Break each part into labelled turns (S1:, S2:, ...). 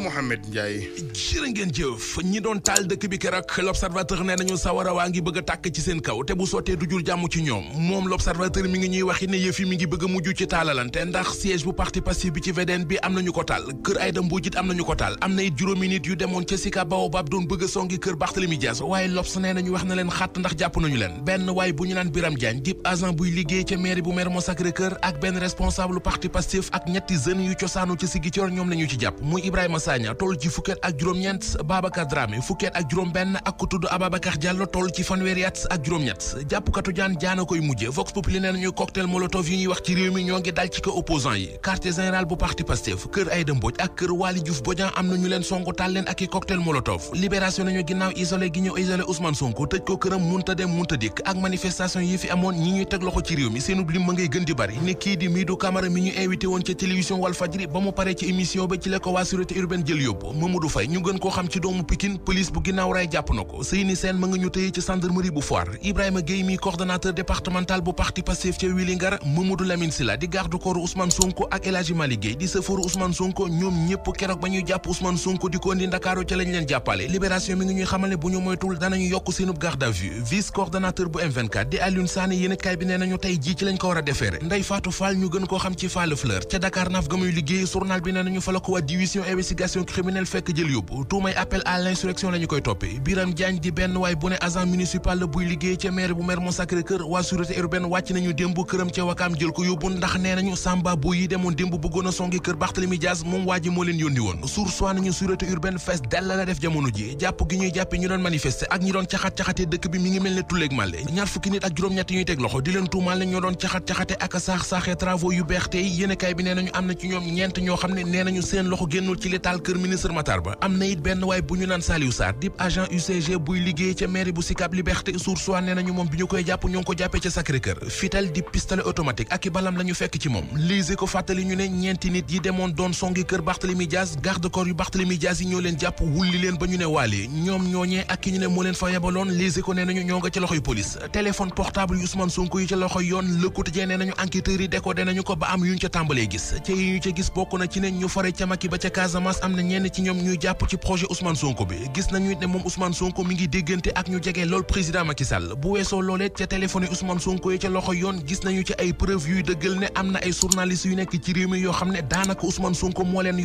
S1: Mohamed Ndiaye.
S2: jërë ngeen jëf ñi doon taal dëkk bi keroog l'observateur nee nañu sawara waa ngi bëgg a tàkk ci seen kaw te bu sottee du jur jàmm ci ñoom moom l'observateur mi ngi ñuy waxi ne yëf yi mi ngi bëgg a mujj ci taalalante ndax siège bu parti Pastef bi ci VDN bi am nañu ko taal kër Aïda Mbodj it am nañu ko taal am na it juróomi nit yu demoon ca Sicap Baobab doon bëgg a songi kër Barthélémy Dias waaye L'Obs nee nañu wax na leen xàtt ndax jàpp nañu leen benn waay bu ñu naan Biram Diagne dip agent buy liggéey ca mairie bu Mermoz Sacré-Cœur ak benn responsable parti Pastef ak ñetti jeunes yu cosaanu ca Ziguinchor ñoom lañu ci jàpp muy Ibrahima Sagna toll ci fukket ak juróom-ñeent Babacar Dramé fukket ak juróom-benn ak ku tudd Ababacar Diallo toll ci fanweeri at ak juróom-ñett jàppkatu jaan jaana koy mujje Vox Populi nee nañu cocktail molotov yi ñuy wax ci réew mi ñoo ngi dal ci ko opposant yi quartier général bu parti Pastef kër Aïda Mbodj ak kër Waly Diouf Bodian am nañu leen songu taal leen ak i cocktail molotov libération nañu ginnaaw isolé gi ñu isolé Ousmane Sonko tëj ko këram munta dem munta dikk ak manifestation yi fi amoon ñi ñuy teg loxo ci réew mi seenub lim ma ngay gën di bari ne kii di Midou Camara mi ñu invité woon ca télévision Walfadjri ba mu paree ci émission ba ci la ko waa sûreté urbaine jël yóbbu Mamadou Faye ñu gën koo xam ci doomu Pikine police bu ginnaaw ray jàpp na ko Seyni Sène ma nga ñu tëye ci gendarmerie bu Foire Ibrahima Gueye mi coordonnateur départemental bu parti Pastef ca Vélingara Mamadou Lamine Sylla di garde corps Ousmane Sonko ak El Hadji Malick Gueye di sëfooru Ousmane Sonko ñoom ñëpp keroog ba ñuy jàpp Ousmane Sonko di ko indi Ndakaaru ca lañ leen jàppale libération mi ngi ñuy xamal ne bu ñu moytul danañu yokk seenub garde à vue vice coordonnateur bu M24 di Alioune Sané yéen kaay bi nee nañu tey jii ci lañ ko war a defeere Ndeye Fatou Fall ñu gën koo xam ci Fall Fleur ca Dakar Naaf ga muy liggéey journal bi nee nañu fa la ko waa division investigation criminelle fekk jël yóbbu tuumay appel à l'insurrection la ñu koy toppee Biram Diagne di benn waay bu ne agent municipal la buy liggéey ca maire bu Mermoz Sacré-Cœur waa sûreté urbaine wàcc nañu démb këram ca Wakaam jël ko yóbbu ndax nee nañu Samba bu yi demoon démb bëggoon a songi kër Barthélémy Dias moom waa ji moo leen yónni woon sursoi nañu sûreté urbaine fees dell la def jamono ji jàpp gi ñuy jàppe ñu doon manifester ak ñi doon caxat-caxate dëkk bi mi ngi mel ne tulleeg màlle ñaar fukki nit ak juróom-ñett ñuy teg loxo di leen tuumaal ne ñoo doon caxat-caxate ak saax-saaxee travaux yu beex tey yéenekaay bi nee nañu am na ci ñoom ñeent ñoo xam ne nee nañu seen loxo génnul ci li taal kër ministre Matar Ba am na it benn waay bu ñu naan Saliou Sarr dip agent UCG buy liggéey ca mairie bu Sicap Liberté sursoi nee nañu moom bi ñu koy jàpp ñoo ngi ko jàppee ca Sacré-Cœur fital di pistolet automatique ak i balam la ñu fekk ci moom lise ko fàttali ñu ne ñeenti nit yi demoon doon songi kër Barthélémy Dias garde corps yu Barthélémy Dias yi ñoo leen jàpp wulli leen ba ñu ne waalee ñoom ñooñee ak ki ñu ne moo leen fa yebaloon lise ko nee nañu ñoo nga ci loxoy police téléphone portable yu Ousmane Sonko yi ca loxoy yoon Le Quotidien nee nañu enquêteurs yi décodé nañu ko ba am yuñ ca tàmbalee gis ca yi ñu ca gis bokk na ci ne ñu fare ca Macky ba ca Casamance am na ñenn ci ñoom ñuy jàpp ci projet Ousmane Sonko bi gis nañu ne moom Ousmane Sonko mi ngi déggante ak ñu jege lool président Macky Sall bu weesoo loolee ca téléphone yi Ousmane Sonko yi ca loxo yoon gis nañu ci ay preuve yuy dëggal ne am na ay journalistes yu nekk ci réew mi yoo xam ne daanaka Ousmane Sonko moo leen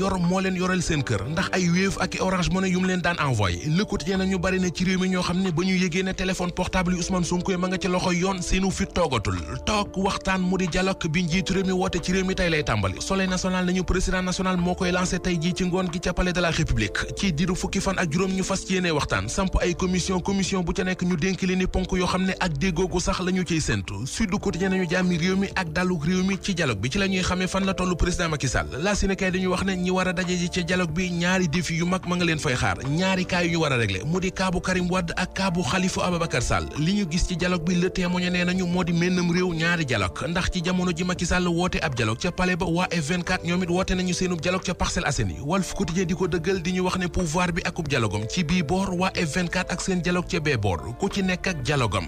S2: yoral seen kër ndax ay Wave ak i Orange Money yu mu leen daan envoyé Le Quotidien nañu bari na ci réew mi ñoo xam ne ba ñu yégee ne téléphone portable yi Ousmane Sonko yi ma nga ca loxo yoon seenu fi toogatul toog waxtaan mu di dialogue bi njiitu réew mi woote ci réew mi tey lay tàmbali Soleil national nañu président national moo koy lancé tey jii ci ngoon gi ca palais de la République ci diiru fukki fan ak juróom ñu fas yéene waxtaan samp ay commission bu ca nekk ñu dénk leen ni ponk yoo xam ne ak déggoogu sax la ñu ciy séntu Sud Quotidien nañu jàmmi réew mi ak daluk réew mi ci dialogue bi ci la ñuy xamee fan la tollu président Macky Sall la si ne kay dañu wax ne ñi war a daje ji ca dialogue bi ñaari défi yu mag ma nga leen fay xaar ñaari cas yu ñu war a régler mu di kaabu Karim Wade ak kaabu Khalifa Ababacar Sall li ñu gis ci dialogue bi Le Témoin nee nañu moo di mennam réew ñaari dialogue ndax ci jamono ji Macky Sall woote ab dialogue ca palais ba waa F24 ñoom it woote nañu seenub dialogue ca Parcelles Assainies Walf Quotidien di ko dëggal di ñu wax ne pouvoir bi akub dialogam ci bii boor waa F24 ak seen dialogue ca bee boor ku ci nekk ak dialogam